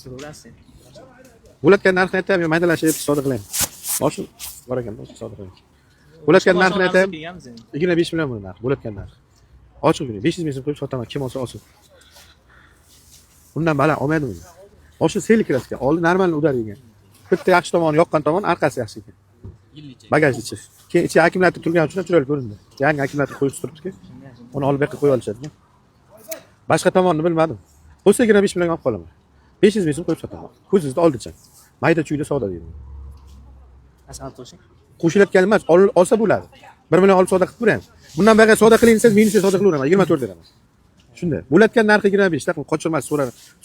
So'raysiz. Bo'layotgan narxini aytaymi yo maydalashib savdo qilaymi? Moshin bor ekan, savdo qilaylik. Bo'layotgan narxini aytaymi? Kelganmiz endi. 25 million buni narxi, bo'layotgan narxi. Ochiq bering, 500 ming so'm qo'yib sotaman, kim olsa olsin. Undan baland olmaydi buni. Moshin sel краска, oldi normal удар yegan. Bitta yaxshi tomoni, yoqqan tomon orqasi yaxshi ekan. Bagajni ichi. Keyin ichi akkumulyator turgani uchun ham chiroyli ko'rindi. Yangi akkumulyator qo'yib turibdi-ku. Uni olib bu yoqqa qo'yib olishadi. Boshqa tomonini bilmadim. Bo'lsa 25 millionga olib qolaman. 500 ming so'm qo'yib sotaman. Ko'zingizni oldicha. Mayda chuyda savdo deydi. Asal qo'shing. Qo'shilayotgan emas, olsa bo'ladi. 1 million olib savdo qilib ko'raymiz. Bundan buyoqqa savdo qiling desangiz, minusga savdo qilaveraman, 24 beraman. Shunda. Bo'layotgan narxi 25, taqim qochirmas,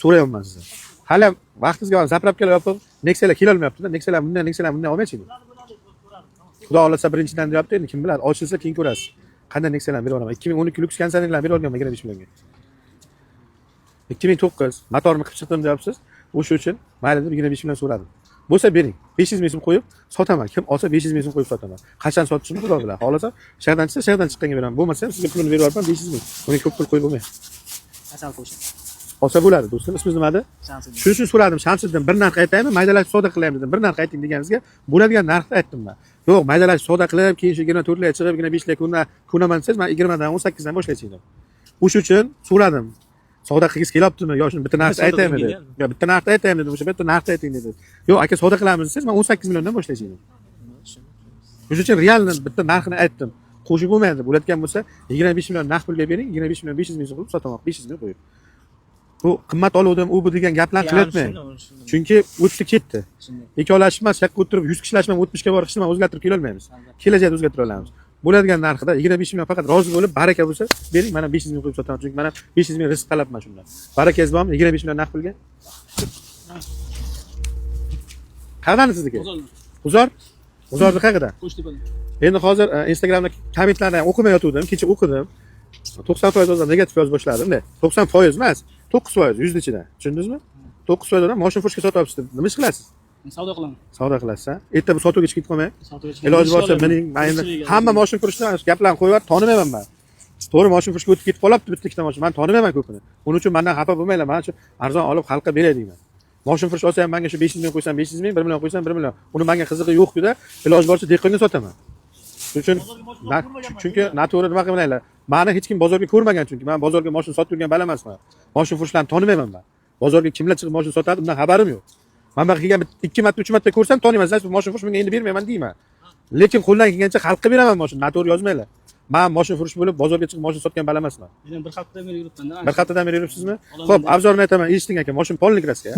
so'rayapman sizdan. Hali ham vaqtingizga borib заправка lar yopiq, Nexia'lar kelolmayapti-da. Nexia'lar bundan, Nexia'lar bundan olmaychi. Xudo xohlasa birinchidan deyapti, endi kim biladi, ochilsa keyin ko'rasiz. Qanday Nexia'larni berib yuboraman. 2012 lyuks konditsionerlarni berib yuborganman 25 millionga. 2009 motorni qilib chiqdim deyapsiz. O'sha uchun mayli deb 25 million so'radim. Bo'lsa bering. 500 ming so'm qo'yib sotaman. Kim olsa 500 ming so'm qo'yib sotaman. Qachon sotishimni Xudo biladi. Xohlasa shahardan chiqsa shahardan chiqqanga beraman. Bo'lmasa ham sizga pulini berib yuboraman 500 ming. Unga ko'p pul qo'yib bo'lmaydi. Asal qo'shing. Olsa bo'ladi do'stim. Ismingiz nima edi? Shamsiddin. Shuning uchun so'radim Shamsiddin, bir narx aytaymi, maydalashib savdo qilaymi dedim. Bir narx ayting deganingizga bo'ladigan narxni aytdim man. Yo'q, maydalashib savdo qilib, keyin shu 24 lar chiqib, 25 lar ko'naman desangiz, man 20 dan 18 dan boshlaychi dedim. O'sha uchun so'radim. Savdo qilgisi kelyaptimi yo shuni bitta narxni Savdo aytaymi qilging dedi. Yo bitta narxni aytaymi dedim, o'sha bitta narxni ayting dedi. Yo'q, aka savdo qilamiz desangiz, man 18 milliondan boshlaychi dedim. O'sha uchun realni bitta narxini aytdim. Qo'shib bo'lmaydi. Bo'layotgan bo'lsa 25 million naqd pulga bering, 25 million 500 ming so'm qilib sotaman, 500 ming qo'yib. Bu qimmat oluvdim, u bu degan gaplarni qilyapman. Chunki o'tdi ketdi. Ikkovlashib emas, shu yoqqa o'tirib 100 kishilashib ham 60 ga borib hech nima o'zgartirib kelolmaymiz. Kelajakda o'zgartira olamiz. Bo'ladigan narxida 25 million faqat rozi bo'lib, baraka bo'lsa, bering, mana 500 ming qo'yib sotaman. Chunki mana 500 ming rizq talabman shundan. Barakangiz bormi? 25 million naqd pulga? Qayerdan sizniki? G'uzor? G'uzorni qayerda? Qo'shtepada. Endi hozir Instagramda kommentlarni ham o'qimay yotuvdim, kecha o'qidim. 90% odam negativ yozib boshladim-da. 90% emas, 9% 100 ichida. Tushundingizmi? 9% odam moshin furushga sotyapsiz deb. Nima ish qilasiz? Men savdo qilaman. Savdo qilasiz, ha? Erta bu sotuvga chiqib qolmang. Sotuvga chiqaman. Iloji borsa Ishga mining, olaman. man endi Ishchilik hamma moshin furushdan gaplarni qo'yib yuborib, tonimayman man. To'g'ri, moshin furushga o'tib ketib qolyapti bitta ikkita moshin. Man tonimayman ko'pini. Buning uchun mendan xafa bo'lmanglar. Man shu arzon olib xalqqa beray deyman. Moshin furush olsa ham menga shu 500 ming qo'ysam 500 ming, 1 million qo'ysam 1 million. Uni menga qizig'i yo'q-ku-da, iloji boricha dehqonga sotaman. Shuning uchun chunki noto'g'ri nima qilmanglar. Mani hech kim bozorga ko'rmagan chunki man bozorga moshin sotib yurgan bala emasman. Moshin furushlarni tonimayman man. Bozorga kimlar chiqib moshin sotadi, undan xabarim yo'q. Man bu kelgan 2 marta, 3 marta ko'rsam taniyman. Значит, moshin furush menga endi bermayman deyman. Lekin qo'ldan kelgancha xalqqa beraman moshin. Noto'g'ri yozmanglar. Man moshin furush bo'lib bozorga chiqib moshin sotgan bala emasman. Men bir haftadan beri yuribman-da. Bir haftadan beri yuribsizmi? Olaman Xo'p, deb. обзор ni aytaman, eshiting aka, moshin полный краска.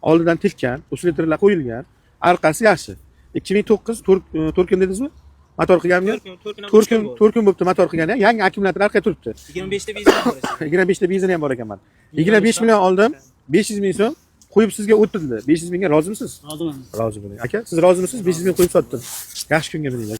Oldidan tekkan, усилитель lar qo'yilgan, orqasi yaxshi. 2009 to'rt kun dedingizmi? Motor qilganmi? 4 kun, 4 kun bo'libdi motor qilgani, yangi akkumulyator orqaga turibdi. 25 ta benzin bor. 25 ta benzin ham bor ekan mana. 25 million oldim, 500 ming so'm qo'yib sizga o'tdi. 500 mingga rozimisiz? Roziman. Rozi bo'ling. Aka, siz rozimisiz? 500 ming qo'yib sotdim. Yaxshi kunga mininglar.